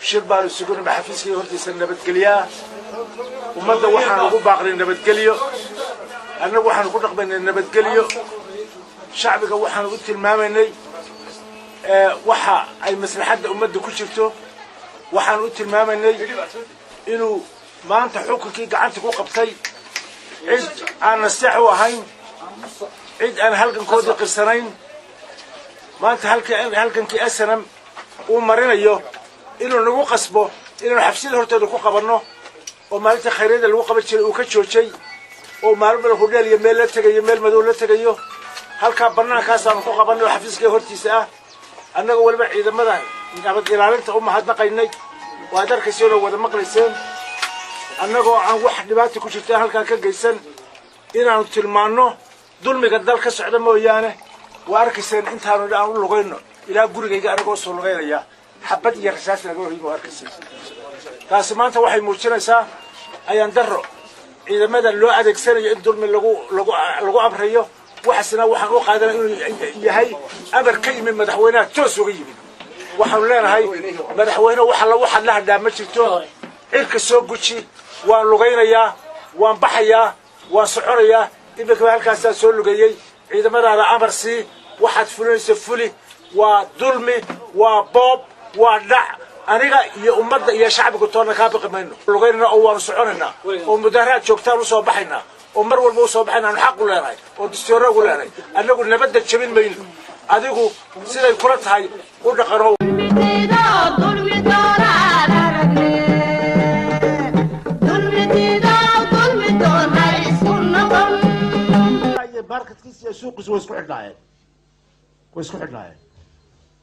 Shir baanu sugunay xafiiskii hortiisa nabadgelyaa ummadda waxaan ugu baaqnay nabadgelyo annagu waxaan ku dhaqmaynay nabadgelyo shacbiga waxaan u tilmaamaynay waxa ay maslaxadda ummadda ku jirto waxaan u tilmaamaynay inuu maanta xukunkii gacanta ku qabtay cid aan naseex u ahayn cid aan halgankoodii qirsanayn maanta halgankii SNM uu marinayo inuu nagu qasbo inaanu xabsiyada hortooda ku qabanno oo maalinta khayryada lagu qaban jiray uu ka joojay oo maalin bal hudheel iyo meel la tegayo meel madow la tegayo halkaa bannaankaasaanu ku qabanay oo xafiiska hortiisa ah annaga waliba ciidamada nabad ilaalinta u mahadnaqaynay oo aad arkayseen oo wada maqlayseen annagoo aan wax dhibaata ku jirta halkaa ka geysan inaanu tilmaanno dulmiga dal ka socda mooyaane waa arkayseen intaanu aan u lugayno ilaa gurigayga anagoo soo lugaynaya xabad iyo rasaas laga hoymo arkaysa taasi maanta waxay muujinaysaa ayaan darro ciidamada loo adeegsanayo in dulmi lagu amrayo waxaasna waxaan u qaadanay inuu yahay amar ka yimid madaxweynaha toos uga yimid waxaanu leenahay madaxweyne waxa la waxaad la hadhaa ma jirto cirka soo guji waan lugaynayaa waan baxayaa waan soconayaa iminka halkaasaa soo lugeeyey ciidamadaada amar sii waxaad fulinaysa fuli waa dulmi waa boob waa dhac aniga iyo ummadda iyo shacbiga toonna kaa baqi mayno lugaynana oo waanu soconaynaa oo mudaharaad joogtaan usoo baxaynaa oo mar walba usoo baxayna aanu xaq u leenahay oo dastuurra ugu leenahay annagu nabadda jebin mayno adigu siday kula tahay u dhaqano baarkadkiisa iyo suuqiisu way isku xidhnaayeen way isku xidhnaayeen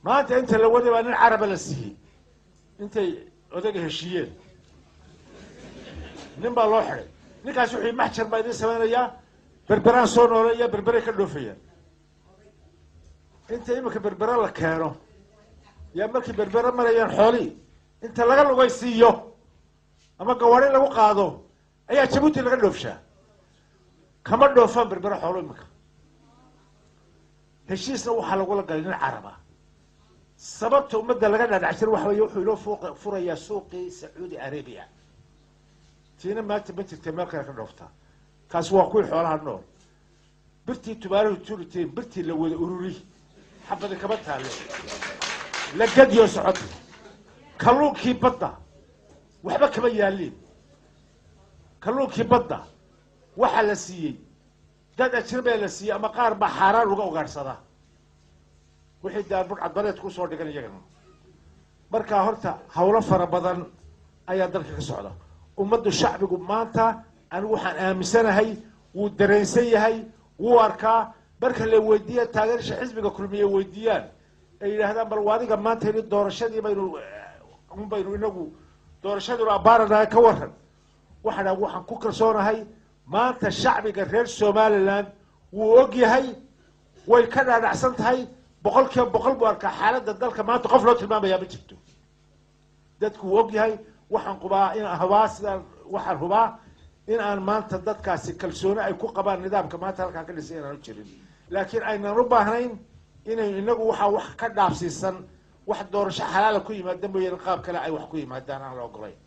maanta inta la waday baa nin caraba la siiyey intay odaga heshiiyeen nin baa loo xidhay ninkaas wuxuu maxjar baa idiin samaynayaa berberaan soo nooleeya berberay ka dhoofayaan inta iminka berbere la keeno yaa markii berbere marayaan xoolihii inta laga lugaysiiyo ama gawaari lagu qaado ayaa Jabuuti laga dhoofshaa kama dhoofaan berbere xoolo iminka heshiisna waxaa lagula galay nin caraba sababta ummadda laga dhaadhacsir waxa weeye wuxuu inoo furayaa suuqii Sacuudi Arabia tiina maanta ma jirta meel kale ka dhooftaa kaasi waa kuwii xoolaha nool birtii tubaaruhu tuuriteen birtii la wada ururi xabadi kama taalo la gadiyo socota kalluunkii badda waxba kama yaaliin kalluunkii badda waxaa la siiyey dad ajnabaa la siiyey ama qaar baa xaaraan uga ugaadhsadaa wixii daanbur cadbareed ku soo dhigan iyagana marka horta hawlo fara badan ayaa dalka ka socda ummaddu shacbigu maanta anigu waxaan aaminsanahay wuu dareensan yahay wuu arkaa marka la weydiiya taageerasha xisbiga kulmiye weydiiyaan ay yidhaahdaan bal waadiga maanta ini doorashadii baynu un baynu inagu doorashadiinu abbaaranahay ka warran waxaan waxaan ku kalsoonahay maanta shacbiga reer Somaliland wuu og yahay way ka dhaadhacsan tahay 100% buu arkaa xaaladda dalka maanta qof loo tilmaamayaa ma jirto dadku wuu og yahay waxaan qubaa in hubaa sidaan waxaan hubaa in aan maanta dadkaasi kalsooni ay ku qabaan nidaamka maanta halkaa ka dhisay inaanu jirin laakiin aynan u baahnayn inay inagu waxaa wax ka dhaafsiisan wax doorasho xalaala ku yimaada mooyaane qaab kale ay wax ku yimaadaan aan la ogolayn.